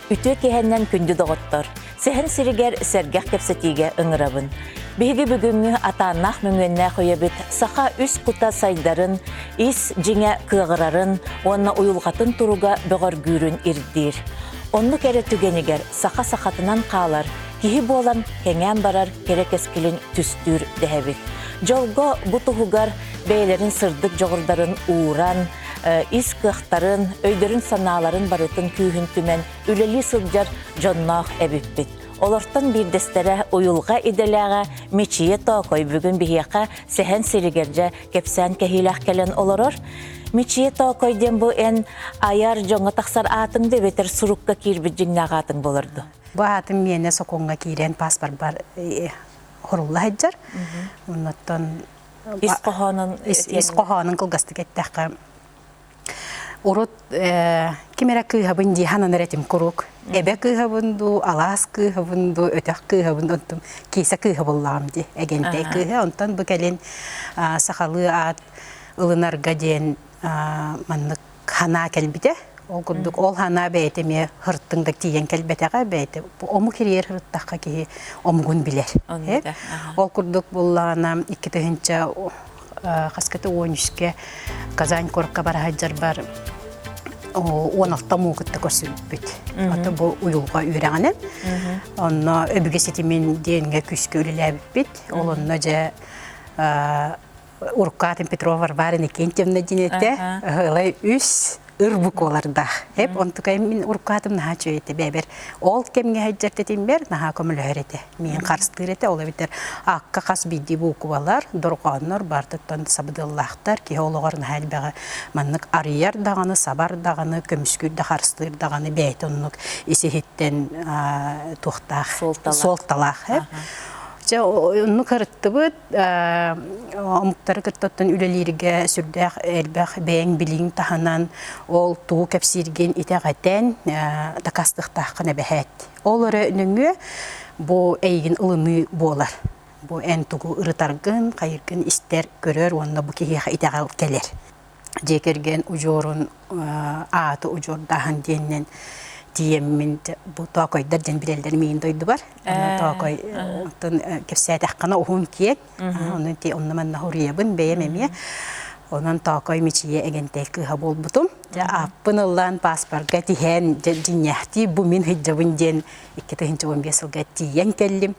Үтүө киһэннэн күндү доҕоттор, сэһэн сиригэр сэргэх кэпсэтиигэ ыҥырабын. Биһиги бүгүҥҥү атааннаах мөҥүөннээх үйэбит саха үс кута сайдарын, ис дьиҥэ кыаҕырарын уонна уйулҕатын туруга бөҕөргүүрүн ирдиир. Оннук эрэ түгэнигэр саха сахатынан хаалар, киһи буолан кэҥээн барар кэрэ кэскилин түстүүр дэһэбит. Дьолго бу туһугар бэйэлэрин сырдык дьоҕурдарын ууран, ис кыахтарын, өйдөрүн-санааларын барытын күүһүн түмэн үлэлии сылдьар дьонноох эбиппит. Олортон биирдэстэрэ уйулҕа идэлээҕэ Мичийэ Тоокой бүгүн биһиэхэ сэһэн сиригэр дьэ кэпсээн кэһиилээх кэлэн олорор. Мичийэ Тоокой диэн бу эн айар дьоҥҥо тахсар аатыҥ да эбэтэр сурукка киирбит дьиҥнээх аатыҥ буолар дуо? Бу аатым миэнэ сокуоҥҥа киирэн паспорбар хорулла сылдьар. Оннуттан Ис хоһоонун ис хоһоонун кылгастык эттэххэ, урут ким эрэ кыыһабын дии сананар этим куруук. Эбэ кыыһабын дуу, алаас кыыһабын дуу, өтөх кыыһабын онтум киисэ кыыһа буллаҕым дии, эгэнтэй кыыһа. Онтон бу кэлин сахалыы аат ылынарга диэн маннык ханаа кэлбитэ. Ол курдук ол ханаа бэйэтэ эмиэ хыртыҥ да тиийэн кэлбэтэҕэ, бэйэтэ омук ириэр хырыттахха киһи омугун билэр. Ол курдук буллаҕына 2000 хаската 13-кэ Казань куоракка бара сылдьарбар 16 муу кытта көрсүбүппүт. Ата бу уйулҕа үөрэҕинэн. Онно өбүгэ ситимин диэҥҥэ күүскэ үлэлээбиппит. Ол онно дьэ Уруккаатын Петрова Варвара Иннокентьевна диэн этэ. Ыһылай үс ыр буквалардаах. Эп онтукай мин уруккаатым наһаа үчүгэй этэ бэбэр. Ол кэмҥэ сылдьар тэтиммэр наһаа көмөлөһөр этэ. Миин харыстыыр этэ. Ол эбэтэр акка хас биирдии буукубалар, дорҕооннор бартыттан сабыдыаллаахтар. Киһи олоҕор наһаа элбэҕи маннык арыйар даҕаны, сабар даҕаны, көмүскүүр да харыстыыр даҕаны бэйэтэ оннук ис-иһиттэн туохтаах суолталаах. Чэ оннук ырыттыбыт омуктары кытта оттон үлэлииргэ сүрдээх элбэх бэйэҥ билииҥ таһынан ол тугу кэпсииргин итэҕэтэн дакаастыахтааххын эбэһээт. Ол эрэ нөҥүө бу эйигин ылыныы буолар. Бу эн тугу ырытаргын, хайыргын истэр, көрөр уонна бу киһиэхэ итэҕэл кэлэр. Дьиэ кэргэн удьуорун ааты удьуордааһын диэнинэн тиийэммин бу тоокойдор диэн билэллэр миигин дойдубар. Тоокой оттон кэпсээтэххинэ уһун киэҥ. Онон ти онно манна хоруйабын бэйэм эмиэ. Онон тоокой Мичийэ Эгэнтэй кыыһа буолбутум. Дьэ ааппын ыллаан пааспарга тиһэн дьэ дьиҥнээхтии бу мин сылдьабын диэн 2015 сылга тиийэн кэллим.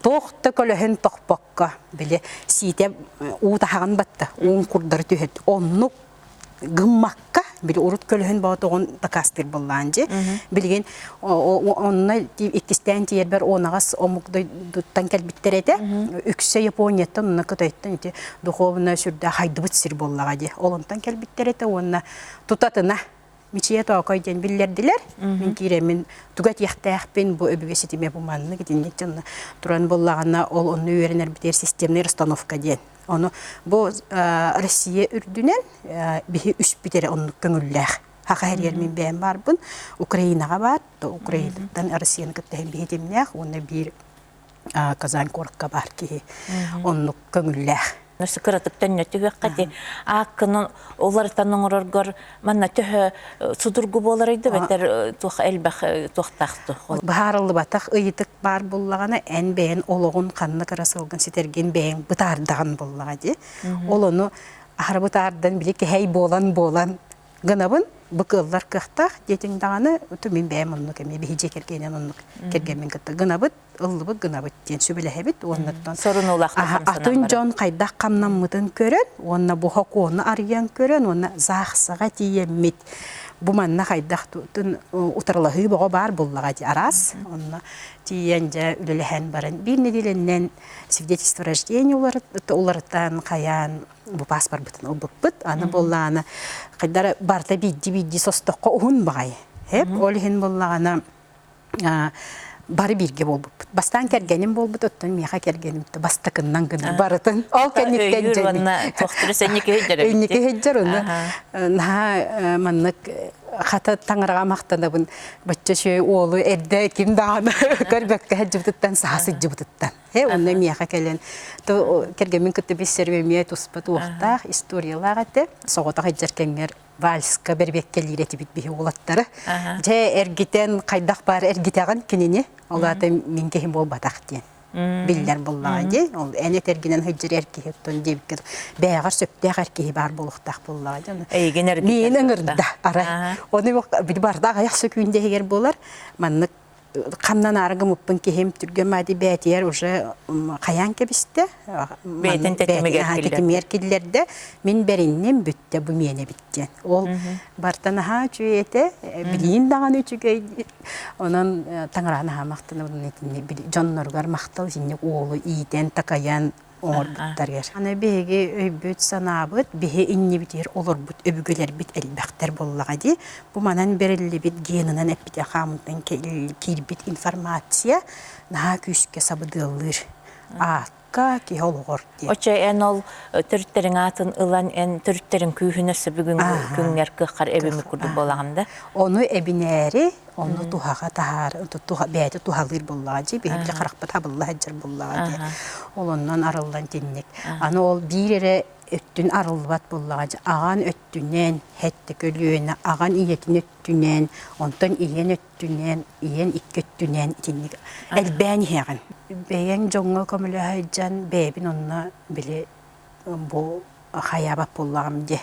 Туох да көлөһүн тохпокко били сиитэ уу таһаҕын батта уун курдары түһэт оннук гыммакка били урут көлөһүн боотоҕун дакаастыыр буоллаан дьи билигин онно иккистээн тиийэрбэр уонаҕас омук дойдуттан кэлбиттэр этэ үксэ Японияттан онно Кытайтан ити духовно сүрдээх хайдыбыт сир буоллаҕа дии ол онтон кэлбиттэр этэ уонна тутатына Мичийэ Тоокой диэн биллэрдилэр. Мин киирэммин тугу этиэхтээхпин, бу өбүгэ ситимэ бу маннык итинник дьонно туран буллаҕына, ол онно үөрэнэрбитигэр системная расстановка диэн. Ону бу Россия үрдүнэн биһи үспүт эрэ оннук көҥүллээх. Хаха эрийэр мин бэйэм баарбын. Украинаҕа баар, Украинаттан Россияны кытта биһи тимнээх уонна биир Казань куоракка баар киһи оннук көҥүллээх. Өссө кыратык төннө түһүөххэ ти ааккын уларытан оҥороргор манна төһө судургу буоларый да бэтэр туох элбэх туохтаах Быһаарыллыбатах ыйытык баар буллаҕына эн бэйэн олоҕун ханна кыра сылгын ситэргин бэйэҥ бытаардаҕын буоллаҕа дии. Ол ону аһара бытаардан били кэһэй буолан буолан гынабын бу кыаллар кыахтаах диэтиҥ даҕаны мин бэйэм оннук эмиэ биһи дьиэ кэргэнинэн оннук кэргэммин кытта гынабыт ыллыбыт гынабыт диэн сүбэлэһэбит уоннаттан атын дьон хайдах хамнаммытын көрөн уонна бу хокуону арыйан көрөн уонна заахсаҕа тиийэммит бу манна хайдах утарылаһыы боҕо баар буллаҕа дии араас онно тиийэн дьэ үлэлэһэн баран биир нэдиэлэннэн свидетельство рождения уларытан хайаан бу пааспарбытын ылбыппыт. Аны буоллаҕына хайдара барыта биирдии-биирдии состоххо уһун баҕайы. Эп ол иһин буоллаҕына бары бииргэ буолбуппут. Бастаан кэргэним буолбут, оттон миэхэ кэргэним бастакыннан гынар барытын. Ол кэнниттэн дьэ уонна тохтуру сэнники сылдьар Инники сылдьар уонна наһаа маннык хата таҥараҕа махтанабын бачча үчүгэй уолу эрдэ ким даҕаны көрбөккө сылдьыбытыттан саха сылдьыбытыттан. Э, онно миэхэ кэлэн кэргэммин кытта билсэрим эмиэ туспа туохтаах историялаах этэ. Соҕотох илдьэр кэмҥэр Вальска бэрбиэккэлиир этибит биһи уолаттары. Дьэ эргитэн хайдах баар эргитэҕин кинини, ол аата мин киһим буолбатах диэн биллэр буоллаҕа дии. Ол эн этэргинэн сылдьар эр киһи оттон диэбиккэ бэйэҕэр сөптөөх эр киһи баар буолуохтаах буоллаҕа дии. Эйигин эргитэн Миин ыҥырда арай. Ону били барда аҕыйах сөкүүндэ иһигэр буолар. Маннык ханнан аары гымыппын киһим түргэн мади бээтигэр уже хайаан кэбистэ. Бэйэтин тэтимигэр тэтимигэр киллэрдэ. Мин бэринним бүттэ бу миэнэ эбит диэн. Ол барта наһаа үчүгэй этэ, билиин даҕаны үчүгэй. Онон таҥараҕа наһаа махтанабын итинник дьонноругар махтал итинник уолу иитэн, такайан оҥорбуттарыгар. Аны биһиги өйбүт-санаабыт, биһи иннибитигэр олорбут өбүгэлэрбит элбэхтэр буоллаҕа дии. Бу манан бэриллибит генынан эппитэ хаамытын киирбит информация наһаа күүскэ сабыдыаллыыр. Аакка киһи олоҕор диэн. Оччо эн ол төрүттэриҥ аатын ылан эн төрүттэриҥ күүһүн өссө бүгүҥҥү күҥҥэр кыаххар эбиммит курдук буолаҕын да? Ону эбинээри Ону туһаҕа таһаар, бэйэтэ туһалыыр буоллаҕа дии, биһиги харахпыт хабылла сылдьар буоллаҕа дии. Ол оннон арыллан тинник. Аны ол биир эрэ өттүн арыллыбат буоллаҕа дии. Аҕан өттүнэн, хэттэ көлүөнэ, аҕан ийэтин өттүнэн, онтон ийэн өттүнэн, ийэн икки өттүнэн итинник элбээн иһэҕин. Бэйэҥ дьоҥҥо көмөлөһө сылдьан бэйэбин онно били бу хайаабат буоллаҕым дии.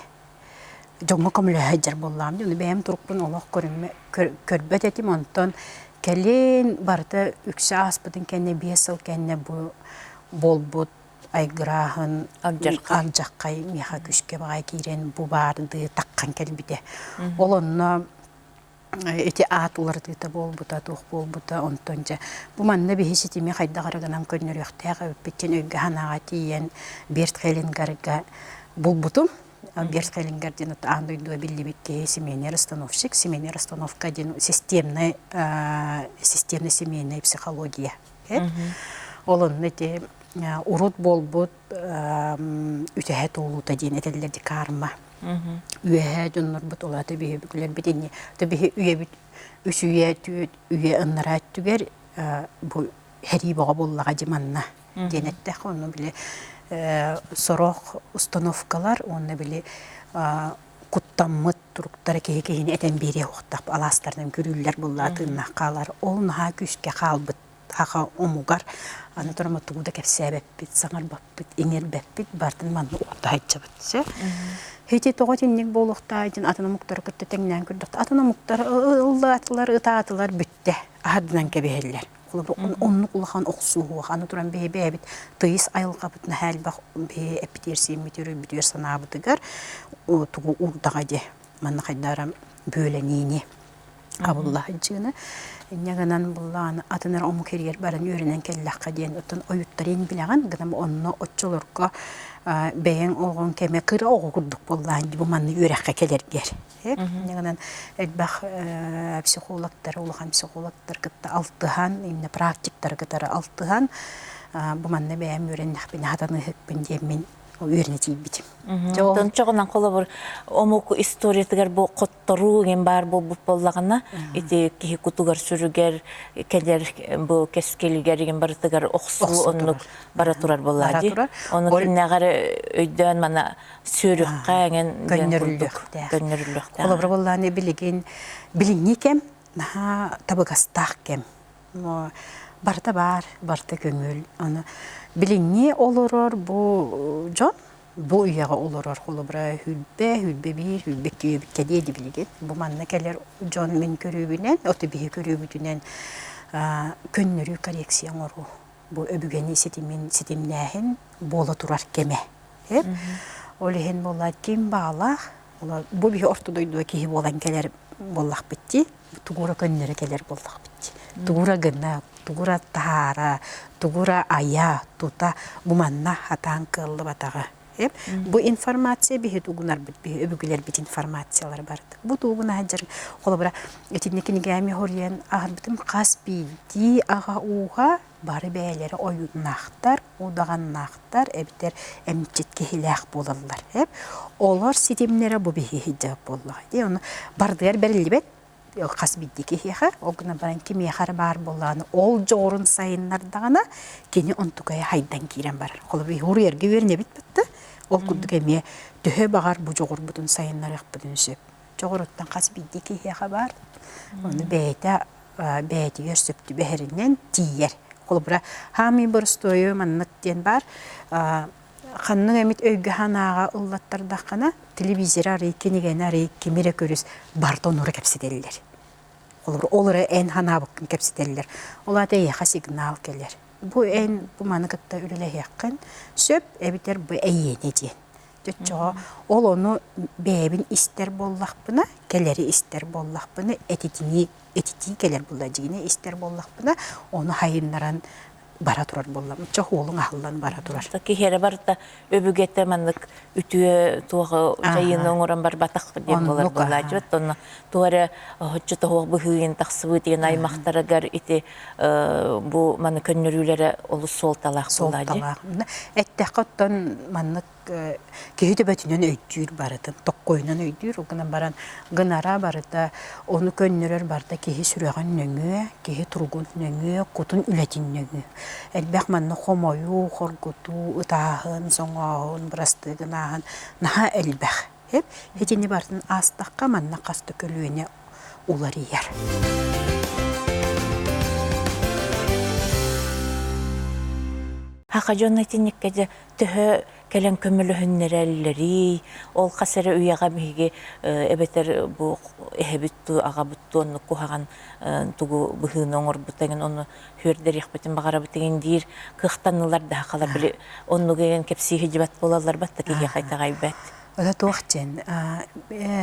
Дьоҥҥо көмөлөһө сылдьар буоллаҕым дии. Ону бэйэм турукпун олох көрбөт этим. Онтон кэлин барыта үксэ ааспытын кэннэ 5 сыл кэннэ бу буолбут айгырааһын алдьархай миэхэ күүскэ баҕайы киирэн бу баардыы таххан кэлбитэ. Ол онно ити аат уларытыыта буолбута, туох буолбута, онтон дьэ бу манна биһи ситими хайдах эрэ гынан көннөрүөхтээх эбиппит диэн өйгө-санааҕа тиийэн Берт Хеллингарга булбутум. Берт Хеллингар диэн аан дойдуга биллибит киһи семейный расстановщик. Семейный расстановка диэн системный, системный семейная психология. Ол онно ити урут буолбут үтэһэ туолуута диэн этэллэр ди карма. Үөһээ дьоннорбут улаата биһи бүкүлэрбит инни биһи үйэбит үс үйэ түөт үйэ ыннараа өттүгэр бу һэрии бөҕө буоллаҕа дьи манна диэн эттэххэ онно били сорох установкалар уонна били куттаммыт туруктара киһи киһини этэн биэриэ уохтаах алаастарынан күрүүллэр буоллаа тыыннаах хаалар ол наһаа күүскэ хаалбыт саха омугар аны туран тугу да кэпсээбэппит, саҥарбаппыт, иҥэрбэппит, барытын манна уопта сылдьабыт. Ити тоҕо итинник буолуохтаай диэн атын омуктары кытта тэҥнээн көрдөхтө атын омуктар ыллаатылар, ытаатылар бүттэ, аһардынан кэбиһэллэр. Холобур, оннук улахан охсуһуох, аны туран биһи бэйэбит тыйыс айылҕабыт наһаа элбэх биһи эппитиэр-сиэммитигэр, өйбүтүгэр санаабытыгар тугу уурдаҕа дии манна хайдара бүөлэниини абылла сылдьыыны. Инньэ гынан буллаҕына атын эрэ омук иһигэр баран үөрэнэн кэллэххэ диэн оттон ойуттарын билэҕин гынан онно оччолорго бэйэҥ оҕоҥ кэмэ кыра оҕо курдук буоллаҕын дии бу манна үөрэххэ кэлэргэр. Инньэ гынан элбэх психологтар, улахан психологтар кытта алтыһан, иннэ практиктары кытары алтыһан бу манна бэйэм үөрэннэхпинэ хатаныыһыкпын диэммин үөрэнэ тиийбитим. Онтон чоҕунан холобур омук историятыгар бу хотторуу диэн баар буолбут буоллаҕына ити киһи кутугар сүрүгэр кэлэр бу кэскилигэр игин барытыгар охсуу оннук бара турар буоллаа дии. Ону кимнээҕэр өйдөөн мана сүөрүххэ эҥин көннөрүллүөхтээх. Көннөрүллүөхтээх. Холобура буоллаҕына билигин билиҥҥи кэм наһаа табыгастаах кэм. Барыта баар, барыта көҥүл. Аны билиҥҥи олорор бу дьон бу үйэҕэ олорор холобура хүлбэ, хүлбэ биир, хүлбэ икки үйэбит кэлиэ дии билигин. Бу манна кэлэр дьон мин көрүүбүнэн, оту биһи көрүүбүтүнэн көннөрүү коррекция оҥоруу. Бу өбүгэни ситимин ситимнээһин буола турар кэмэ. Ол иһин буолла ким баалаах, бу биһи орто дойдуга киһи буолан кэлэр буоллахпыт дии. Тугура көннөрө кэлэр буоллахпыт дии. Тугура гына, тугура таһаара, тугура айа, тута бу манна хатаан кыаллыбатаҕа. Бу информация биһи тугунарбыт, биһи өбүгэлэрбит информациялар барыт. Бу тугуна сылдьар холобура итинник кинигээми хоруйан аһарбытым хас биирдии аҕа ууһа бары бэйэлэрэ ойууннаахтар, удаҕаннаахтар эбэтэр эмчит киһилээх буолаллар. Олор ситимнэрэ бу биһи сылдьар буоллаҕа дии. Ону бардыгар бэриллибэт хас биирдии киһиэхэ, ол гынан баран кимиэхэ эрэ баар буоллаҕына, ол дьоҕурун сайыннардаҕына, кини онтукайа хайдан киирэн барар. Холобур, уруйарга үөрэнэбит батта, ол курдук эмиэ төһө баҕар бу дьоҕурбутун сайыннарыахпытын сөп. Дьоҕуруттан хас биирдии киһиэхэ баар. Ону бэйэтэ бэйэтигэр сөп түбэһэринэн тиийэр. Холобура, хаамыы боростуойу маннык диэн баар. Ханнык эмит өйгө-санааҕа ыллаттардаххына, телевизоры арый, кинигэни арый, кими эрэ көрүс, барыта оннура кэпсэтэллэр. Холобура, ол эрэ эн санаабыккын кэпсэтэллэр. Ол аата эйиэхэ сигнал кэлэр. Бу эн бу маны кытта үлэлэһиэххин сөп, эбэтэр бу эйиэнэ диэн. Оччоҕо ол ону бэйэбин истэр буоллахпына, кэлэри истэр буоллахпына, этитинии этитии кэлэр буолла дьиҥинэ истэр буоллахпына, ону хайыннаран бара турар буоллам. Чох уолуҥ аһыллан бара турар. Киһи эрэ барыта өбүгэтэ маннык үтүө туох дьайыыны оҥорон барбатах диэн буолар буолааччыбыт. Онно туох эрэ оччо тоһуох быһыыйын тахсыбыт диэн аймахтарыгар ити бу маны көннөрүүлэрэ олус суолталаах буолаа дии. Суолталаах. Эттэххэ оттон маннык киһи төбөтүнэн өйдүүр барытын, токкойунан өйдүүр, ол гынан баран гынара барыта, ону көннөрөр барыта киһи сүрэҕин нөҥүө, киһи туругун нөҥүө, кутун үлэтин нөҥүө. Элбэх манна хомойуу, хоргутуу, ытааһын, соҥооһун, бырастыы гынааһын наһаа элбэх. Итини барытын аастахха манна хас да көлүөнэ уларыйар. Хаха дьон итинниккэ дьэ төһө кэлэн көмөлөһүннэрэллэрий, ол хас эрэ үйэҕэ биһиги эбэтэр бу эһэбит дуу, аҕабыт дуу оннук куһаҕан тугу быһыыны оҥорбут эҥин ону үөрдэриэхпитин баҕарабыт эҥин диир кыахтаннылар да хахалар били оннук эҥин кэпсии сылдьыбат буолаллар батта киһиэхэ итэҕэйбэт. Ото туох диэн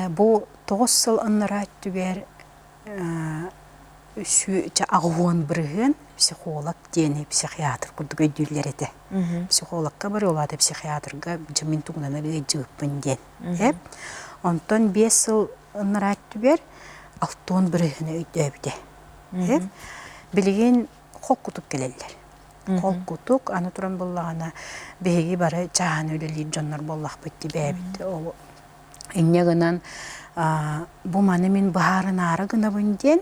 бу 9 сыл анараа өттүгэр 80% психолог диэни психиатр курдук өйдүүллэр этэ. Психологка барыылаата психиатрга дьэ мин тугунан ыалдьыбыппын диэн. Онтон 5 сыл ынараа өттүгэр 60% өйдөөбүтэ. Билигин холкутук кэлэллэр. Холкутук, аны туран буллаҕына, биһиги бары чааһын үлэлиир дьоннор буоллахпыт дии Ол Инньэ гынан бу маны мин быһаарынаары гынабын диэн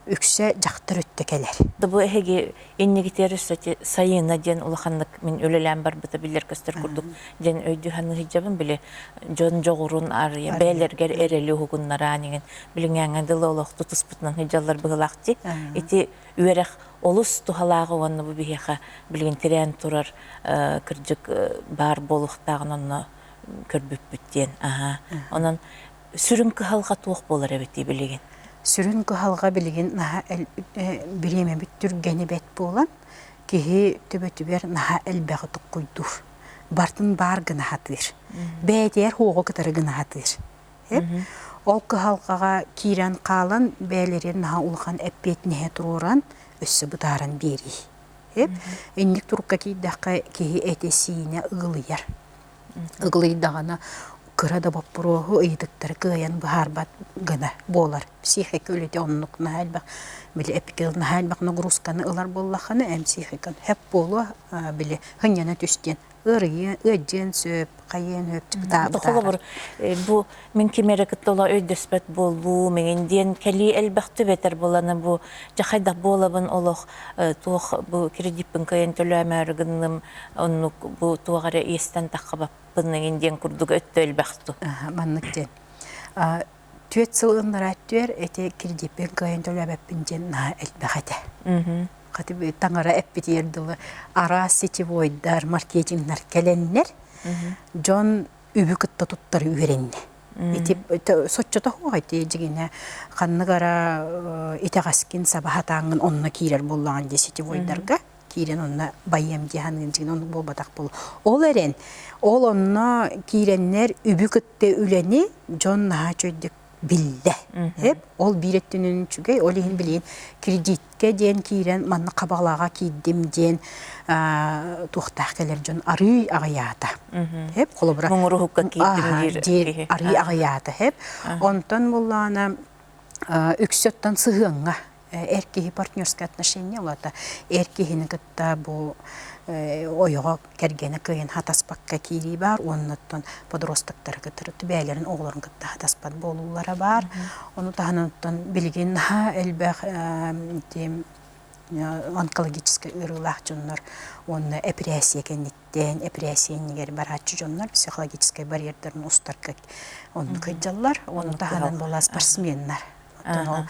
үксэ дьахтар өттө кэлэр. Бу эһиги иннигитигэр өссө Сайыына диэн улаханнык мин үлэлээн барбыта биллэр-көстөр курдук диэн өйдүү саныы сылдьабын. Били дьон дьоҕурун арыйа бэйэлэригэр эрэли уһугуннараан иҥин билиҥҥээҥҥэ дылы олох тутуспутунан сылдьаллар быһыылаах дии. Ити үөрэх олус туһалааҕа уонна бу биһиэхэ билигин тирээн турар кырдьык баар буолуохтааҕын онно көрбүппүт диэн. Аһаа. Онон сүрүн кыһалҕа туох буолар эбитий билигин? Сүрүн кыһалҕа билигин наһаа бириэмэбит түргэни бэт буолан, киһи төбөтүгэр наһаа элбэҕи туккуйдуур. Бартын баар гына сатыыр. Бэйэтигэр хуоҕу кытары гына сатыыр. Ол кыһалҕаҕа киирэн хаалан, бэйэлэрин наһаа улахан эппиэтинэһи туруоран, өссө бытааран биэрии. Инник турукка киирдэххэ, киһи этэ-сиинэ ыгылыйар. Ыгылыйдаҕына кыра да боппуруоһу ыйытыктары кыайан быһаарбат гына буолар. Психика үлэтэ оннук наһаа элбэх били эпикэл наһаа элбэх нагрузканы ылар буоллаххына эн психикан сөп буолуо били сынньана түс диэн ыарыйыан ыалдьыан сөп хайыан сөп Холобур, бу мин ким эрэ кытта ола өйдөспөт буоллум иҥин диэн кэлии элбэх түбэтэр буолана бу дьэ хайдах буолабын олох туох бу кредиппин кыайан төлөөмөөрү гынным оннук бу туох эрэ иэстэн таххабаппын иҥин диэн курдук өттө элбэх ту. Маннык диэн. 4 сыл ыннараа өттүгэр эти кредиппин кыайан төлөөбөппүн диэн наһаа элбэх этэ. Хаты таҥара эппитигэр дылы араас сетевойдар, маркетингнар кэлэннэр дьон үбү кытта туттары үөрэннэ. Ити соччото суох ити дьигинэ ханнык ара итэҕэскин саба сатааҥҥын онно киирэр буоллаҕын дии сетевойдарга киирэн онно байыам дии саныыр дьигинэ оннук буолбатах буолуо. Ол эрэн ол онно киирэннэр үбү кытта үлэни дьон наһаа үчүгэйдик биллэ. Ол биир өттүнэн үчүгэй, ол иһин билигин кредиткэ диэн киирэн манна хабалаҕа киирдим диэн туохтаах кэлэр дьон арыый аҕыйаата. Холобура муҥуруһукка киирдим диир арыый аҕыйаата. Онтон буллаана үксэ оттон сыһыаҥҥа эр киһи партнерское отношение улата эр киһини кытта бу ойоҕо кэргэнэ кыайан хатаспакка киирии баар уонна оттон подростоктары кытары бэйэлэрин оҕолорун кытта хатаспат буолуулара баар ону таһынан оттон билигин наһаа элбэх Онкологическай ыарыылаах дьоннор уонна эпирээссийэ кэнниттэн эпирээссийэ иннигэр барааччы дьоннор психологическай барьердарын устарга оннук сылдьаллар. Ону таһынан буолла спортсменнар. Оттон ол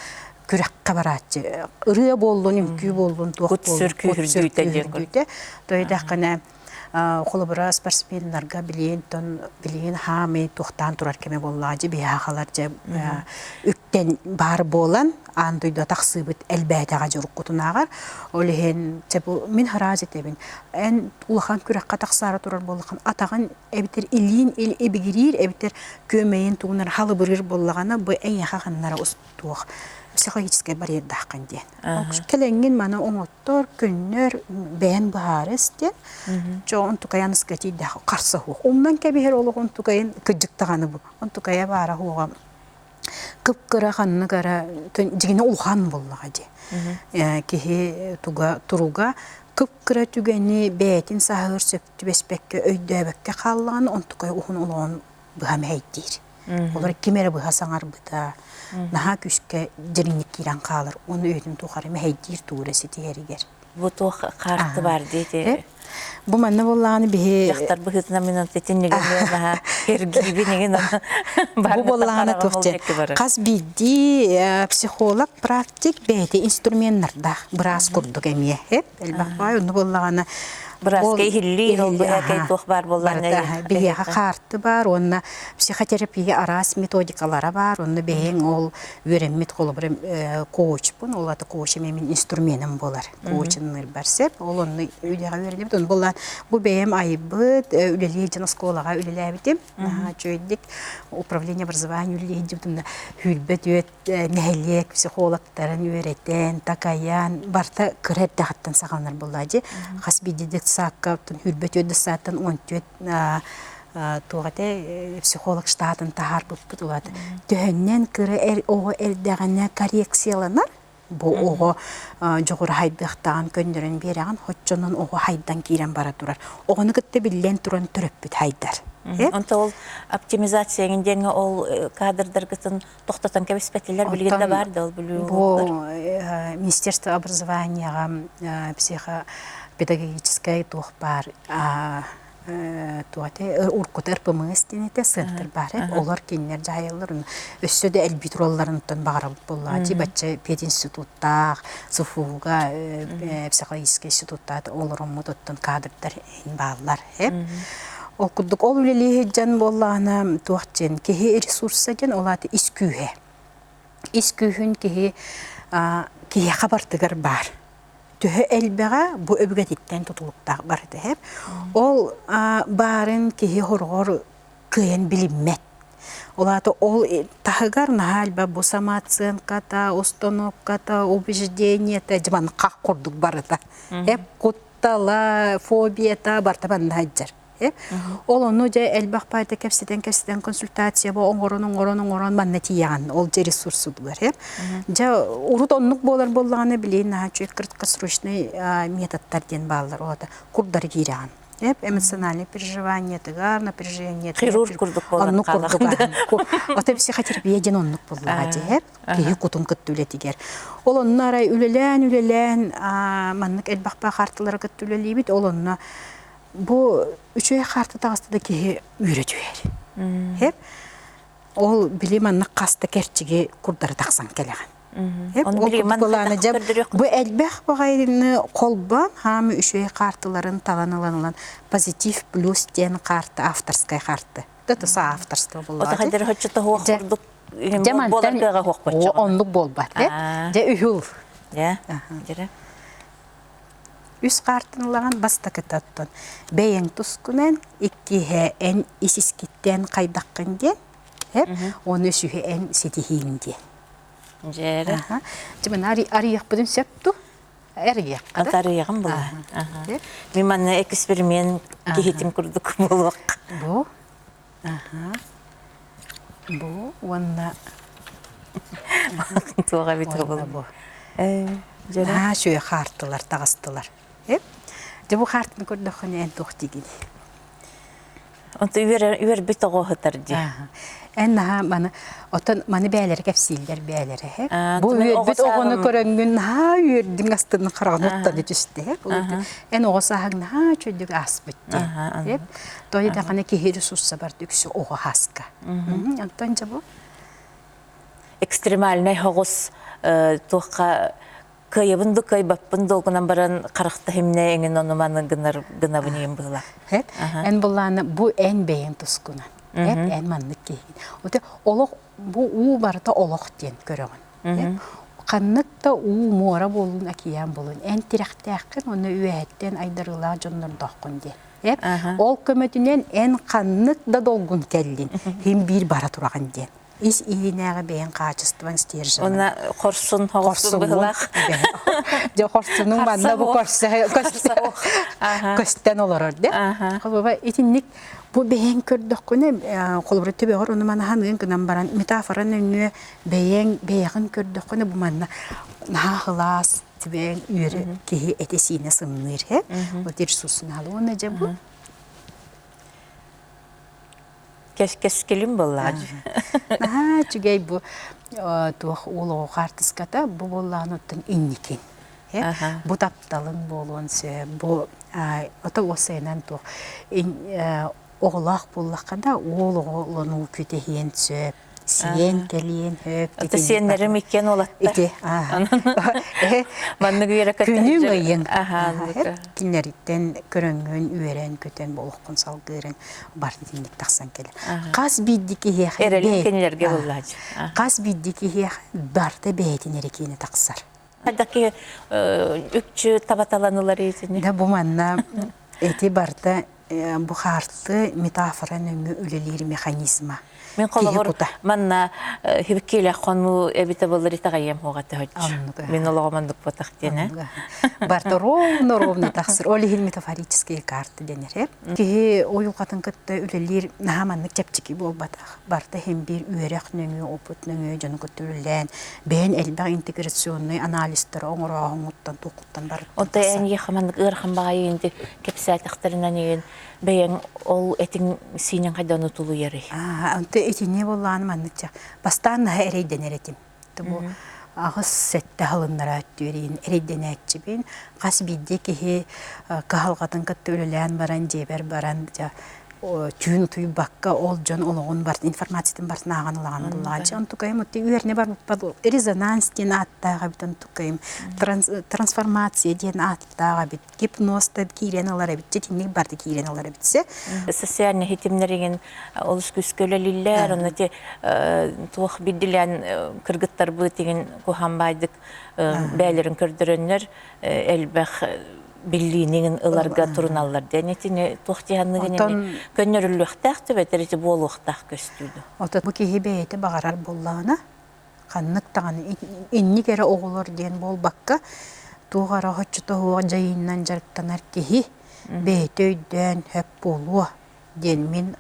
күрэххэ барааччы ырыа буоллун, үҥкүү буоллун, туох Кут-сүр буоллун, күүһүрдүүтэ диэн күүһүрдүүтэ. Тойдаххына холобура спортсменнарга билигин тон билигин хаамый туохтаан турар кэмэ буоллаҕа дьэ биһаахалар дьэ үктэн баар буолан аан дойду тахсыыбыт элбээтэҕэ дьуруккутунааҕар ол иһин чэ бу мин хараас этэбин эн улахан күрэххэ тахсаары турар буоллаххын атаҕын эбэтэр илиин ибигириир эбэтэр күөмэйин тугунар халыбырыыр буоллаҕына бу эйиэхэ ханнара туох психологическай барьердааххын диэн кэлэҥҥин маны оҥоттор көннөр бэйэн быһаарыс диэн чо онтукайан ыска тиийдэх харса суох умнан кэбиһэр олох онтукайын кыдьыктаҕаны бу онтукайа баара суоҕа кып-кыра ханнык эрэ дьигинэ улахан буоллаҕа дии киһи туга туруга кып-кыра түгэни бэйэтин сааһыгар сөп түбэспэккэ өйдөөбөккө хааллаҕына онтукай уһун олоҕун быһа мэһэйдиир. Олор ким эрэ быһа саҥарбыта, наһаа күүскэ дьириҥник киирэн хаалар, уонна өйүн тухары мэһэйдиир туура ситиһэригэр. Бу туох хаарты баар диэти Бу манна буоллаҕына биһи дьахтар быһыытынан мин итиннигэ наһаа эргиибин игин Бу буоллаҕына туох хас биирдии психолог практик бэйэтэ инструменнардаах быраас курдук эмиэ элбэх баай онну буоллаҕына Бырааска иһиллиир ол быһаакай туох баар буоллаҕына биһиэхэ хаарты баар уонна психотерапия араас методикалара баар онно бэйэҥ ол үөрэммит холобура коучпун ол ата коуч эмиэ мин инструменым буолар коучинныырбар сөп ол онно үлэҕэ үөрэнэбит ону буоллаан бу бэйэм айбыт үлэлиир дьон оскуолаҕа үлэлээбитим наһаа үчүгэйдик управление образования үлэлиир сүүрбэ түөрт нэһилиэк психологтарын үөрэтэн, такайан, барыта кыра эрдэҕиттэн саҕаланар буоллаа дии. Хас биирдии детсадка 24 детсадтан 14 туох этэ психолог штатын таһаарбыппыт улаата. Төһөннөн кыра оҕо эрдэҕинэ коррекцияланар, бу оҕо дьоҕура хайдыахтааҕын көннөрөн биэрэҕин, оччонон оҕо хайдан киирэн бара турар. Оҕону кытта биллэн туран төрөппүт хайдар. Онто ол оптимизация диэҥҥэ ол кадрдаргытын тохтотон кэбиспэтилэр билигин да баар да ол бүлүү бу министерство образованияҕа психопедагогическай туох баар туох этэ уркута РПМС диэн этэ центр баар олор кинилэр дьаһайаллар өссө да элбии туралларыттан баҕарабыт буоллаҕа бачча пединституттаах СФУга психологическай институттаах олороммут оттон кадрдар бааллар Ол курдук ол үлэлии сылдьан буоллаҕына туох диэн киһи ресурса диэн ол аата ис күүһэ. Ис күүһүн киһи киһиэхэ бартыгар баар. Төһө элбэҕэ бу өбүгэтиттэн тутулуктаах барыта иһэр. Ол баарын киһи хороҕор кыайан билиммэт. Ол аата ол таһыгар наһаа элбэх бу самооценката, установката, убеждениета дьыбан хах курдук барыта. Эп кут тала, фобията барыта манна сылдьар. Ол ону дьэ элбэх баайда кэпсэтэн-кэпсэтэн консультация бу оҥорон оҥорон оҥорон манна тиийэҕин ол дьэ ресурсутугар дьэ урут оннук буолар буоллаҕына билигин наһаа үчүгэй краткосрочный методтар диэн бааллар ол курдары киирэҕин эмоциональное переживаниетыгар напряжение хирург курдук буолан оннук курдук ото психотерапия диэн оннук буоллаҕа дии киһи кутун кытта үлэтигэр. Ол онно арай үлэлээн-үлэлээн маннык элбэх хаартылары кытта үлэлиибит. Ол онно бу үчүгэй хаарты таҕыста да киһи үөрэ түһэр. Хэп ол били маннык хаста кэрчиги курдары тахсан кэлэҕин. Ону били маннык бу элбэх баҕайыны холбоон хаамы үчүгэй хаартыларын талан ылан ылан позитив плюс диэн карта авторскай карта. Это авторство буолла. Отахайдары хоччото хуох курдук Дьэ мантан оннук буолбат э дьэ үһүл дьэ дьэрэ үс хаартын ылаҕын бастакыта оттон бэйэҥ тускунан иккиһэ эн ис искиттэн хайдаххын диэн эп уонна үсүһэ эн ситиһииҥ диэн дьэрэ дьэ маны арыйыахпытын сөп дуу эрийиэххэ да арыйаҕын була мин манна эксперимент киһитин курдук буолуох бу Аһа. Бу уонна Туох эбит уонна бу. Наһаа үчүгэй хаартылар таҕыстылар. Эп. Дьэ бу хаартыны көрдөххүнэ эн туох диигиний? Онто үөрбүт оҕо сытар дии. Аһа. Эн наһаа маны оттон маны бээлэри кэпсииллэр бээлэрэ һэ. Бу үөрбүт оҕону көрөҥҥүн наһаа үөрдүҥ астынын хараҕын уттаны түстэ һэ. Эн оҕо сааһыҥ наһаа үчүгдүк ааспыт диэн. Тоҕо диэтэххинэ киһи ресурса барда үксү оҕо ааска. Онтон дьэ бу экстремальнай соҕус туохха кыайабын да кыайбаппын долгунан баран харахта химне эҥин ону маны гынар гынабын иһин быһыла. Эн буллааны бу эн бэйэҥ тускунан. Эн маннык киһигин. Оте олох бу уу барыта олох диэн көрөҕүн. Ханнык да уу муора буоллун, океан буоллун, эн тирэхтээххин уонна үөһэттэн айдарыылаах дьоннордооххун диэн. Ол көмөтүнэн эн ханнык да долгун кэллин, хим биир бара тураҕын диэн. Ис иһинээҕи бэйэҥ хаачыстыбаҥ стержеҥ. Уонна хорсун хорсун быһылаах. Дьэ хорсунуҥ манна бу көстөн олорор де. Холобура итинник бу бэйэҥ көрдөххүнэ холобура төбөҕөр ону манаһаныгын гынан баран метафора нөҥүө бэйэҥ бэйэҕин көрдөххүнэ бу манна наһаа сылаас түбэйэн үөрэ киһи этэ-сиинэ сымныыр һэ. Вот ресурсун уонна дьэ бу Кэскилим буоллаҕа. Наһаа үчүгэй бу туох уол оҕо хаартыската бу буоллаҕына оттон инникин. Бу тапталыҥ буолуон сөп. Бу ото уосайынан туох оҕолоох буоллахха да уол оҕолонуу күтэһиэн сөп. Сиэн кэлиэн сөп. Ото сиэннэрим иккиэн уолаттар. Ити. Маннык үөрэ Күнүҥ ыйын. Кинилэриттэн көрөҥҥүн үөрэн-көтөн олоххун салгыырын бар итинник тахсан кэлэр. Хас биирдии киһиэхэ Эрэлин кинилэргэ буллааччы. Хас биирдии киһиэхэ барыта бэйэтин эрэ киэнэ тахсар. Хайдах үкчү табаталан ылар итини? Да бу манна эти барыта бу хаарты метафора нөҥүө үлэлиир механизма. Мин холобур манна хибиккиилэх хонуу эбитэ боллар итэҕэйиэм хуоҕа төһөччү. Мин олоҕум оннук буотах диэн Барта ровно ровно тахсар. Ол иһин метафорические карты дэнэр. Киһи уйулҕатын кытта үлэлиир наһаа маннык чэпчэки буолбатах. Барта иһин биир үөрэх нөҥүө, опыт нөҥүө дьону кытта үлэлээн, бэйэн элбэх интеграционный анализтары оҥорооһуҥҥуттан туоххуттан барыттан Онто эн ийэхэ маннык ыарахан баҕайы инди кэпсээтэхтэринэн иһин бэйэҥ ол этиҥ сиинин хайдах тулуйарый? Онто итини буоллаҕына маннык бастаан наһаа эрэйдэнэр этим. Бу аҕыс-сэттэ аһылыннара өттүөрүйэн эрэйдэнээччибин. Хас биирдии киһи кыһалҕатын кытта үлэлээн баран, дьиэбэр баран, дьэ, түүн утуйбакка ол дьон олоҕун барытын информациятын барытын ааҕан ылаҕын буллаҕа. Онтукайым отти үөрэнэ барбыппар резонанс диэн ааттаах эбит онтукайым трансформация диэн ааттаах эбит гипноз да киирэн ылар эбит итинник барыта киирэн ылар эбит Социальный хитимнэригин олус күүскэ үлэлииллэр онно ти туох биирдилээн кыргыттарбыт игин куһаан баайдык бээлэрин көрдөрөннөр элбэх биллиинигин ыларга туруналлар диэн итини туох диһанныгын көннөрүллүөхтээх түбэтэр ити буолуохтаах көстүүнү. Ото бу киһи бэйэтэ баҕарар буоллаҕына ханнык даҕаны инник эрэ оҕолор диэн буолбакка, туох эрэ оччото суох дьайыыннан дьарыктанар киһи бэйэтэ өйдөөн сөп буолуо диэн мин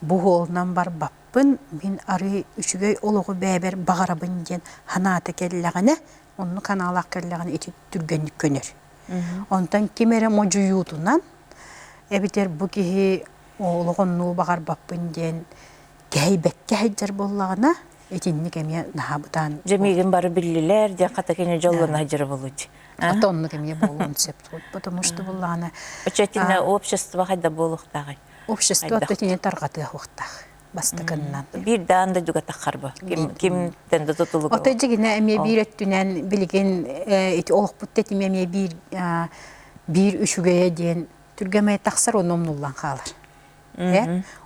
бу суолунан барбаппын, мин арыы үчүгэй олоҕу бэйэбэр баҕарабын диэн санаата кэллэҕинэ, оннук санаалаах кэллэҕинэ ити түргэнник көнөр. Онтон ким эрэ модьуйуутунан эбэтэр бу киһи олох оннугу баҕарбаппын диэн кэһэйбэккэ сылдьар буоллаҕына, итинник эмиэ наһаа бытаан Дьэ миигин бары биллилэр диэн хата кини дьоллоно сылдьара буолуо Ата оннук эмиэ буолуон сөп. Потому что буллаҕына Оччотугар общество хайда буолуохтааҕый? Общество итини тарҕатыахтаах бастакыннан. Биир даан дойдуга таххарба. Ким кимтэн да тутулуга. Ото дьигинэ эмиэ биир өттүнэн билигин ити олохпут тэтимэ эмиэ биир биир үчүгэйэ диэн түргэмэй тахсар онно умнуллан хаалар.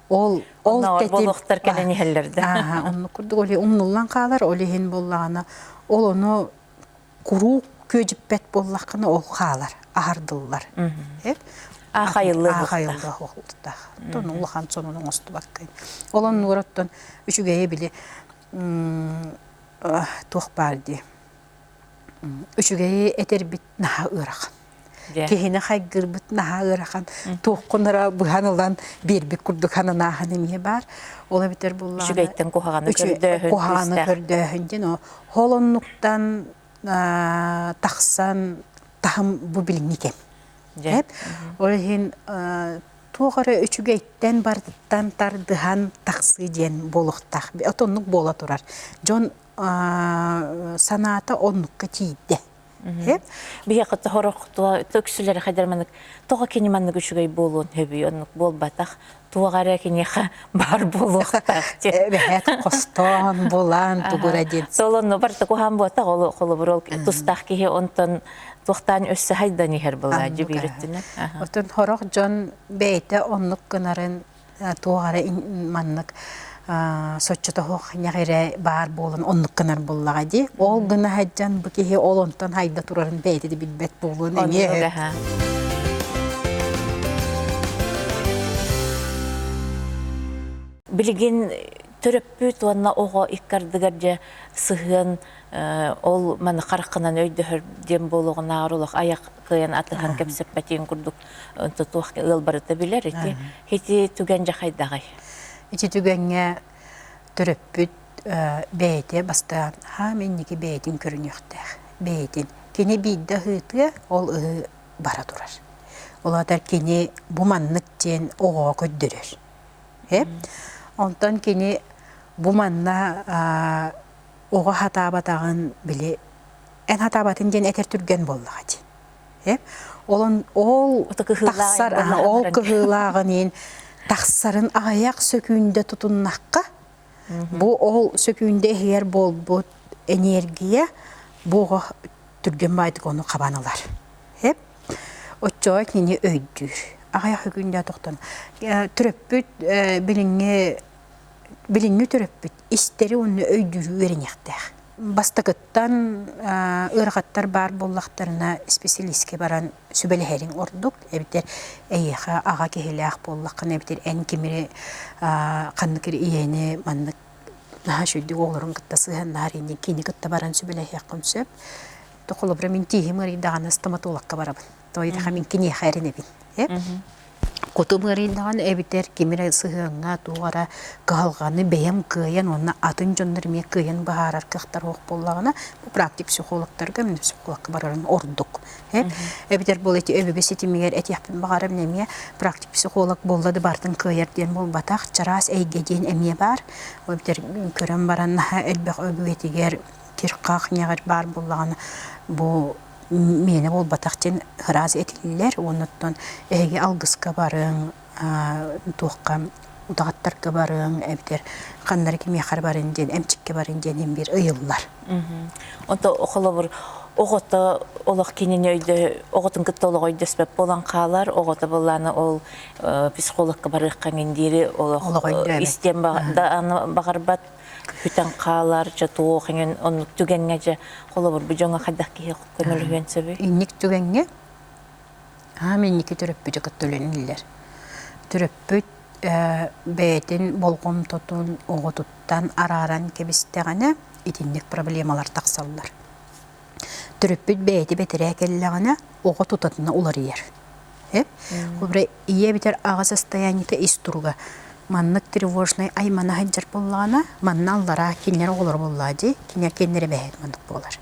Ол ол буолуохтар кэлэн иһэллэр да. Оннук курдук ол умнуллан хаалар, ол иһин буоллаҕына ол ону куруук күөдьүппэт буоллаххына ол хаалар, аһардыллар. Аахайыллыах уохтаах. Оттон улахан сонун оҥостубаккын. Ол оннугар оттон үчүгэйи били туох баар дии үчүгэйи этэрбит наһаа ыарахан. Киһини хайгырбыт наһаа ыарахан. Туоххун эрэ быһан ылан биэрбит курдук сананааһын эмиэ баар. Ол эбэтэр буоллаҕына Үчүгэйтэн куһаҕаны көрдөөһүн куһаҕаны көрдөөһүн диэн ол оннуктан тахсан таһым бу билиҥҥи кэм. Ол иһин. Туох эрэ үчүгэйтэн барытыттан тардыһан тахсыы диэн буолуохтаах. Отоннук буола турар. Дьон санаата оннукка тиийдэ. Биһиэхэ тоһорох үксүлэрэ хайдар маннык тоҕо кини маннык үчүгэй буолуон сөбүй оннук буолбатах туох эрэ киниэхэ баар буолуохтаах диэн. Эбэһээт хостоон, булан, тугура диэн. Сол онно барыта куһаан буотах ол холобур ол тустаах киһи онтон туохтаан өссө хайдан иһэр былаа дьүбүүрүттүнэ. Отон хорох дьон бэйэтэ оннук гынарын туох эрэ маннык соччотоһуох ньэҕирэ баар буолан оннук гынар буоллаҕа дии. Ол гына сылдьан бу киһи ол онтон хайда турарын бэйэтэ да билбэт буолуон эмиэ. Билигин төрөппүт уонна оҕо икки ардыгар дьэ сыһыан ол маны хараххынан өйдөһөр диэн буолуоҕунааҕар олох айах кыайан атыһан кэпсэппэтиин курдук туох ыал барыта билэр ити ити түгэн дьэ хайдаҕый? Ити түгэҥҥэ төрөппүт бэйэтэ бастаан хаам инники бэйэтин көрүнүөхтээх. Бэйэтин. Кини биирдэ ыһыытыа, ол ыһыы бара турар. Ол аата кини бу маннык диэн оҕоҕо көрдөрөр. Онтон кини бу манна оҕо хатаабатаҕын били эн хатаабатын диэн этэр түргэн буоллаҕа дии. Ол ол тахсар ол кыһыылааҕын иһин тахсарын аҕыйах сөкүүндэ тутуннахха бу ол сөкүүндэ иһигэр буолбут энергия бу оҕо түргэн баайдык ону хабан ылар. Оччоҕо кини өйдүүр. Аҕыйах сөкүүндэ тохтон төрөппүт билиҥҥи билиҥҥи төрөппүт истэри уонна өйдүүрү үөрэниэхтээх. Бастакыттан ыарахаттар баар буоллахтарына исписэлиискэ баран сүбэлэһэриҥ ордук эбэтэр эйиэхэ аҕа киһилээх буоллаххына эбэтэр эн кимири ханнык эрэ ийэни маннык наһаа үчүгэйдик оҕолорун кытта сыһыаннаһар иннин кини кытта баран сүбэлэһиэххин сөп. Холобура мин тииһим ыарыйдаҕына стоматологка барабын. Тоҕо мин киниэхэ эрэнэбин. Кутум ыарыйдаҕына эбэтэр ким эрэ сыһыаҥҥа туох эрэ кыһалҕаны бэйэм кыайан уонна атын дьоннор эмиэ кыайан быһаарар кыахтара суох буоллаҕына, бу практик психологтарга мин психологка барарым ордук. Эбэтэр буол ити өбүгэ ситимигэр этиэхпин баҕарабын эмиэ практик психолог буолла да барытын кыайар диэн буолбатах, чараас эйгэ диэн эмиэ баар. Ол эбэтэр көрөн баран наһаа элбэх өбүгэтигэр кир-хах ньэҕир баар буоллаҕына бу миэнэ буолбатах диэн ыраас этиллэр уонна оттон эһиги алгыска барыҥ туохха утаҕаттарга барыҥ эбэтэр ханна кимиэхэ барыҥ диэн эмчиккэ барыҥ диэн иһин биир ыйыллар. Онто холобур оҕото олох кинини өйдө оҕотун кытта олох өйдөспөт буолан хаалар оҕото былааны ол психологка барыахха диэри олох истиэн баҕарбат бүтэн хаалар, дьэ туох иҥин оннук түгэҥҥэ дьэ холобур бу дьоҥҥо хайдах киһи көмөлөһүөн сөбүй? Инник түгэҥҥэ аам инники төрөппүтү кытта үлэлииллэр. Төрөппүт бэйэтин болҕомтотун оҕотуттан арааран кэбистэҕинэ итинник проблемалар тахсаллар. Төрөппүт бэйэтэ бэтэрээ кэллэҕинэ, оҕо тутатына уларыйар. Холобура, ийэ эбэтэр аҕа состояниета ис туруга маннык тревожнай аймана сылдьар буоллаҕына, манна аллараа кинилэр оҕолоро буоллаҕа дии, кинилэр кэннилэрэ бэйэтэ маннык буолар.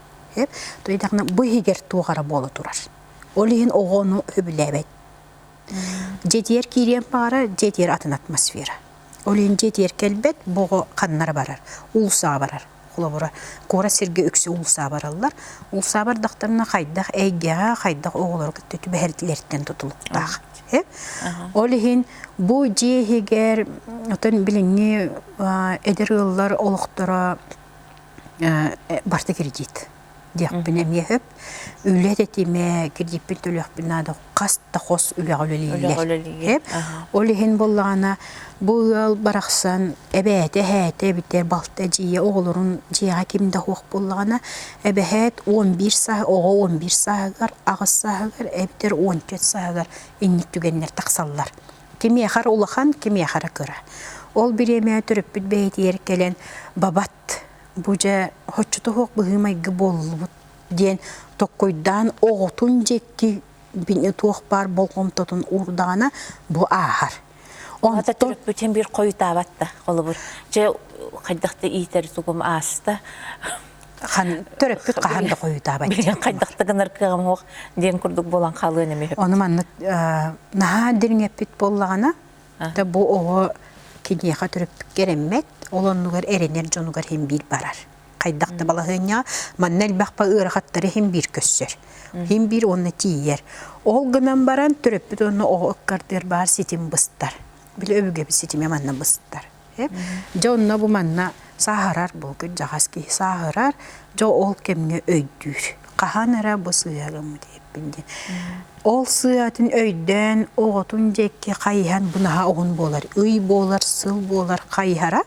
Туйдаҕына бу иһигэр туох эрэ буола турар. Ол иһин оҕо ону сөбүлээбэт. Дьиэтигэр киириэн баҕарар, дьиэтигэр атын атмосфера. Ол иһин дьиэтигэр кэлбэт, бу оҕо ханна барар, уулуссаҕа барар. Холобура, куорат сиргэ үксэ уулусса бараллар. Уулусса бардахтарына хайдах эйгэҕэ, хайдах оҕолору кытта түбэһэрдилэриттэн тутулуктаах. Ол иһин бу дьиэ иһигэр оттон билиҥҥи эдэр ыаллар олохторо барыта кредит диэхпин эмиэ сөп. Үлэ тэтимэ, кредиппин төлүөхпүн наада хас да хос үлэҕэ үлэлииллэр. Ол иһин буоллаҕына бу ыал барахсан эбээтэ, эһээтэ эбитэ, балта, эдьиийэ оҕолорун дьиэҕэ ким да суох буоллаҕына, эбэһээт 11 сааһ оҕо 11 сааһыгар, аҕыс сааһыгар эбэтэр 14 сааһыгар инник түгэннэр тахсаллар. Кимиэхэ эрэ улахан, кимиэхэ эрэ кыра. Ол бириэмэ төрөппүт бэйэтигэр кэлэн бабат бу дьэ соччото суох быһыы-майгы буоллубут диэн токкуйдаан оҕотун диэки туох баар болҕомтотун уурдаҕына бу ааһар. Онто төрөппүтүн биир хойутаабат да холобур. Дьэ хайдах да иитэр тугум ааста. Хан төрөппүт хаһан да хойутаабат. Билигин хайдахта гынар кыаҕым суох диэн курдук буолан хаалыан эмиэ. Ону маннык наһаа дириҥэппит буоллаҕына, да бу оҕо киниэхэ төрөппүккэ эрэммэт, ол оннугар эрэнэр дьонугар иһин биир барар. Хайдах да балаһыанньаҕа манна элбэх ыарахаттары иһин биир көссөр. Иһин биир уонна тиийэр. Ол гынан баран төрөппүт уонна оҕо ыккардыгар баар ситим быстар. Били өбүгэбит ситимэ манна быстар. Дьэ онно бу манна сааһырар бу кырдьаҕас киһи сааһырар, дьэ ол кэмҥэ өйдүүр. Хаһан эрэ бу сыыһа гыммыт эбиппин диэн. Ол сыыһатын өйдөөн оҕотун диэки хайыһан бу наһаа оҕун буолар. Ый буолар, сыл буолар хайыһара.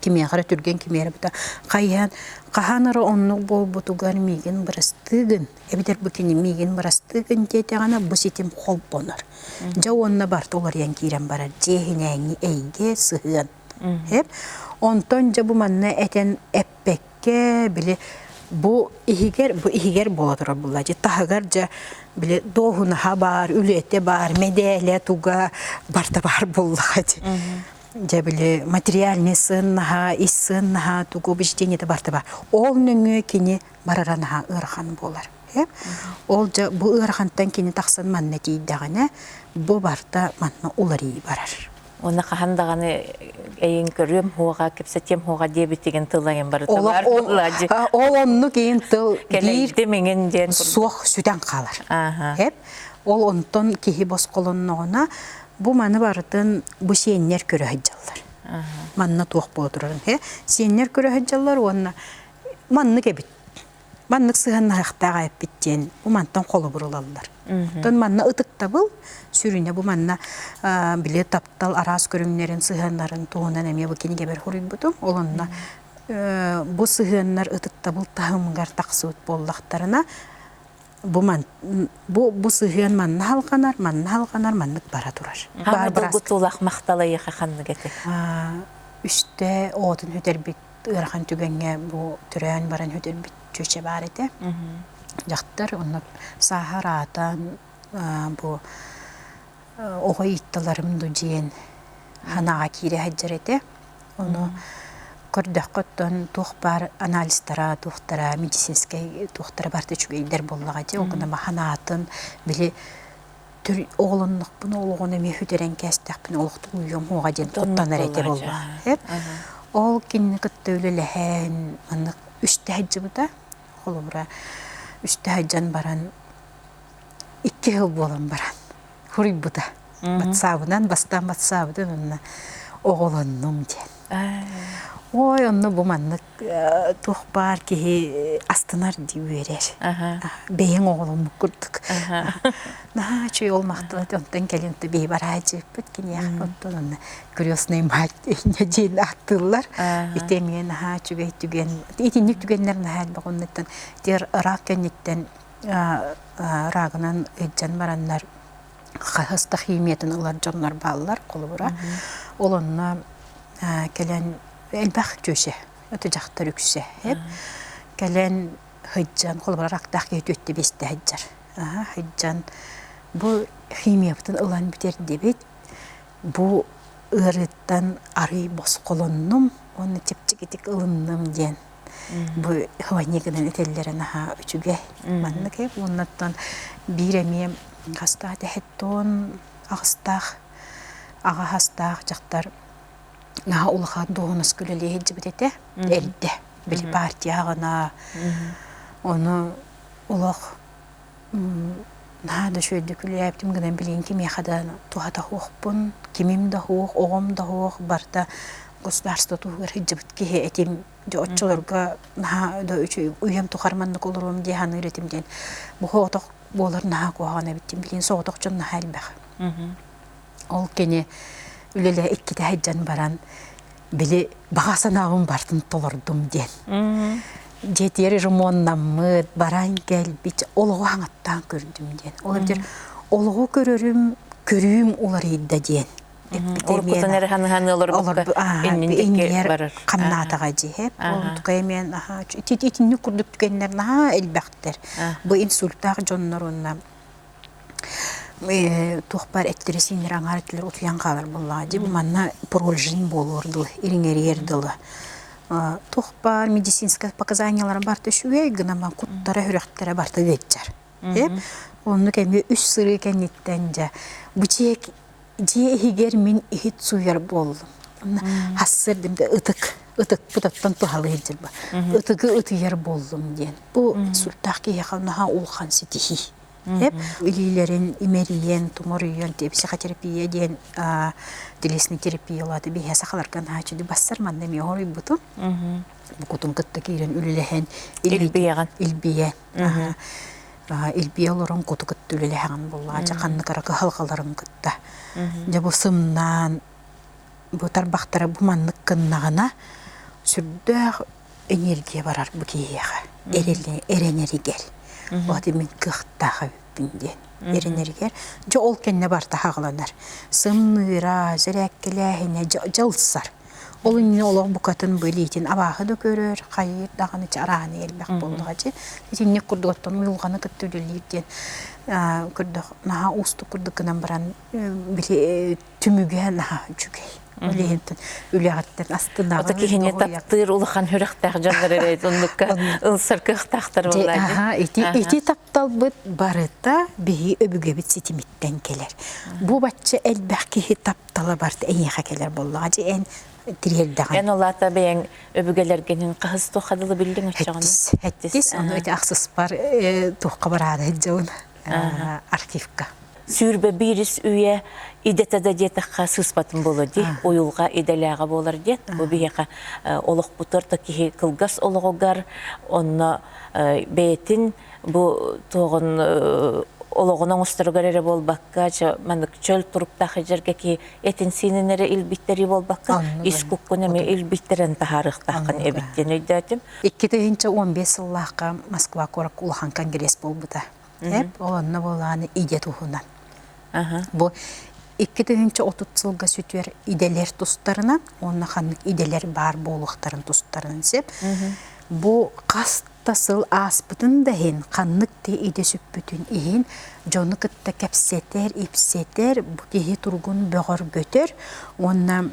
Кимиэхэ эрэ түргэн кимиэхэ эрэ бута хайыһан хаһан эрэ оннук буолбутугар миигин бырастыы гын эбэтэр бу кини миигин бырастыы гын диэтэҕинэ бу ситим холбонор. Дьэ уонна барыта уларыйан киирэн барар дьиэ иһинээҥҥи эйгэ, сыһыан. Эп. Онтон дьэ бу манна этэн эппэккэ били бу иһигэр бу иһигэр буола турар буолла дьэ таһыгар дьэ били дуоһунаһа баар, үлэтэ баар, мэдээлэ туга барыта баар буоллаҕа дии. Дьэ били материальный сыаннаһа, ис сыаннаһа тугу убеждениета барыта баар. Ол нөҥүө кини барара наһаа ыарахан буолар. Ол дьэ бу ыарахантан кини тахсан манна тиийдэҕинэ, бу барыта манна уларыйыы барар. Уонна хаһан даҕаны эйин көрүөм хуоҕа, кэпсэтиэм хуоҕа диэбитигин тыл айын барыта бар буолла дии. Ол оннук иин тыл биир миҥин диэн суох сүтэн хаалар. Эп ол онтон киһи босхолонноҕуна бу маны барытын бу сиэннэр көрө сылдьаллар. Манна туох буола турарын. Сиэннэр көрө сылдьаллар уонна маннык эбит маннык сыһыаннаһыахтаах эппит диэн бу мантан холобур ылаллар. Оттон манна ытыктабыл сүрүнэ бу манна били таптал араас көрүҥнэрин сыһыаннарын туһунан эмиэ бу кинигэбэр суруйбутум. Ол онно бу сыһыаннар ытыктабыл таһымыгар тахсыбыт буоллахтарына бу ман бу бу сыһыан манна халҕанар, манна халҕанар, маннык бара турар. Баар долгутуулаах махтал эйиэхэ ханнык этэ? Үстэ оҕотун сүтэрбит ыарахан түгэҥҥэ бу төрөөн баран сүтэрбит чүөчэ баар этэ. Дьахтар онно сааһа ыраатан бу оҕо иитталарым ду диэн ханаҕа киирэ сылдьар этэ. Ону көрдөххө оттон туох баар анализтара, туохтара, медицинскэй туохтара барыта үчүгэйдэр буоллаҕа дии. Ол гынан ханаатын били оҕолоннохпуна олоҕун эмиэ сүтэрэн кээстэхпинэ олохтуйуом уоҕа диэн куттанар этэ буоллаҕа. Ол кинини кытта үлэлэһэн маннык үстэ сылдьыбыта. Холобура, үстэ сылдьан баран икки сыл буолан баран суруйбута. Батсаабынан бастаан батсаабытын онно оҕолоннум диэн. Ой, онно бу маннык туох баар киһи астынар дии үөрэр. Бэйэҥ оҕоломмут курдук. Наһаа үчүгэй ол махтала онтон кэлин биһи бараадьыппыт киниэхэ оттон онно крестный мать диэн ааттыыллар. Ити эмиэ наһаа үчүгэй түгэн. Итинник түгэннэр наһаа элбэх оннуттан тиэр ыраах кэнниттэн рагынан ыйдьан бараннар хаһыс да химиятын ылар дьоннор бааллар холобура. Ол онно кэлэн элбэх чүөчэ, это дьахтар үксэ. Кэлэн сылдьан, холобура рактаах киһи түөттэ биэстэ сылдьар. Сылдьан бу химиябытын ылан бүтэрдибит. Бу ыарыыттан арый босхолоннум уонна чэпчэкитик ылынным диэн бу хвойни гынан этэллэрэ наһаа үчүгэй. Маннык эп уоннаттан биир эмиэ хастаах тэһэттон аҕыстаах аҕа хастаах дьахтар наһаа улахан дуоһунаска үлэлии сылдьыбыт этэ эрдэ били партияҕына ону олох наһаа да үчүгэйдик үлэлээбитим гынан билигин кимиэхэ да туһата суохпун кимим да суох оҕом да суох барыта государство туһугар сылдьыбыт киһи этим дьэ оччолорго наһаа да үчүгэй үйэм тухары маннык олоруом дии саныыр этим диэн бу соҕотох буолар наһаа куһаҕан эбит диэн билигин соҕотох дьон наһаа элбэх Ол кини үлэлээ иккитэ сылдьан баран били баҕа санаабын барытын толордум диэн. Дьиэтигэр ремоннаммыт, баран кэлбит, олоҕу хаҥаттаан көрдүм диэн. Ол эбэтэр олоҕу көрөрүм, көрүүм уларыйда диэн. Уруккутун эрэ ханыһаны олорбукка иннин барар. Хамнаатаҕа дьиһэ. Онтука эмиэн итинник курдук түгэннэр наһаа элбэхтэр. Бу инсультаах дьоннор уонна туох баар эттэрэ-сииннэрэ аҥаар өттүлэр утуйан хаалар буоллаҕа дии. Бу манна пролежень буолуор дылы, ириҥэрийэр дылы. Туох баар медицинскэй показаниялара барыта үчүгэй гынан куттара сүрэхтэрэ барыта ыалдьар. Оннук эмиэ үс сырыы кэнниттэн дьэ бу дьиэ дьиэ иһигэр мин иһит сууйар буоллум. Хассыр ытык ытыкпыт оттон туһалыы сылдьар ытыгы ытыйар буоллум диэн. Бу инсультаах киһиэхэ наһаа улахан ситиһии. Илиилэрин имэрийэн, туморуйан, психотерапия диэн телесный терапия улааты биһиэ сахаларга наһаа бассар манна эмиэ хоруйбутум. Букутун кытта киирэн үлэлэһэн илбийэҕин. Илбийэ. Илбийэ олорон куту кытта үлэлэһэҕин буоллаҕа дьэ ханнык эрэ кыһалҕаларын кытта. Дьэ бу сымнаан бу тарбахтара бу маннык гыннаҕына сүрдээх энергия барар бу киһиэхэ эрэнэригэр вот мин кыахтаах эбиппин диэн эрэнэригэр дьэ ол кэннэ барыта хаҕыланар сымныыра сэрээккэлээһинэ дьэ ылсар ол иннинэ олох букатын бу илиитин абааһы да көрөр хайыыр даҕаны чарааны элбэх буоллаҕа дьи итинник курдук оттон уйулҕаны кытта үлэлиир диэн көрдөх наһаа уустук курдук гынан баран били түмүгэ наһаа үчүгэй. Ол иһинтэн үлэҕиттэн астынаҕын. Ото киһини таптыыр улахан сүрэхтээх дьоннор эрэ оннукка ылсар кыахтаахтар буоллаа. Ити ити тапталбыт барыта биһи өбүгэбит ситимиттэн кэлэр. Бу бачча элбэх киһи таптала барыта эйиэхэ кэлэр буоллаҕа. Дьэ эн тириэрдэҕин. Эн улаата бэйэҥ өбүгэлэргинин хаһыс туохха дылы биллиҥ оччоҕуна? Хэттис. Хэттис. Ону ити ахсыспар туохха бараада сылдьабын архивка. 21-ис үйэ идэтэ да диэтэххэ сыыспатын буолуо дии, уйулҕа идэлээҕэ буолар диэн. Бу биһиэхэ олохпутугар да киһи кылгас олоҕугар онно бэйэтин бу туоҕун олоҕун оҥосторугар эрэ буолбакка, маннык чөл туруктаах дьэргэ киһи этин-сиинин эрэ илбиттэрии буолбакка, ис куккун эмиэ илбиттэрэн таһаарыахтааххын эбит диэн өйдөөтүм. 2015 сыллаахха Москва куоракка улахан конгресс буолбута. Эп ол онно буолааны идэ туһунан. Бу 2030 сылга сүтүөр идэлэр тустарынан уонна ханнык идэлэр баар буолуохтарын тустарынан сөп. Бу хас да сыл ааспытын да иһин, ханнык да идэ сүппүтүн иһин дьону кытта кэпсэтэр, ипсэтэр, бу киһи туругун бөҕөргөтөр уонна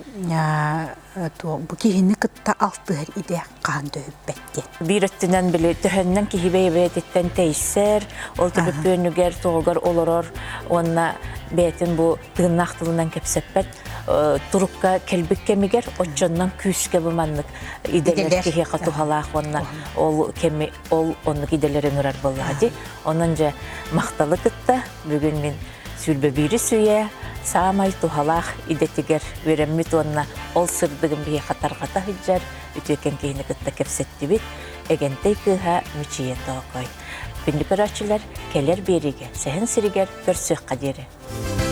бу киһини кытта алтыһар идэ хаһан да өһүппэт диэн. Биир өттүнэн били төһөннөн киһи бэйэ-бэйэтиттэн тэйсэр, ол төлөпүөнүгэр туһугар олорор уонна бэйэтин бу тыыннаах тылынан кэпсэппэт турукка кэлбит кэмигэр оччоннон күүскэ бу маннык идэлэр киһиэхэ туһалаах уонна ол кэми ол оннук идэлэри ыҥырар буоллаҕа дии. Онон дьэ махталы кытта бүгүн мин 21-ис үйэ саамай туһалаах идэтигэр үөрэммит уонна ол сырдыгын биһиэхэ тарҕата сылдьар үтүөкэн киһини кытта кэпсэттибит Эгэнтэй кыыһа Мичийэ Тоокой. Күндү көрөөччүлэр, кэлэр биэриигэ, сэһэн сиригэр көрсүөххэ диэри.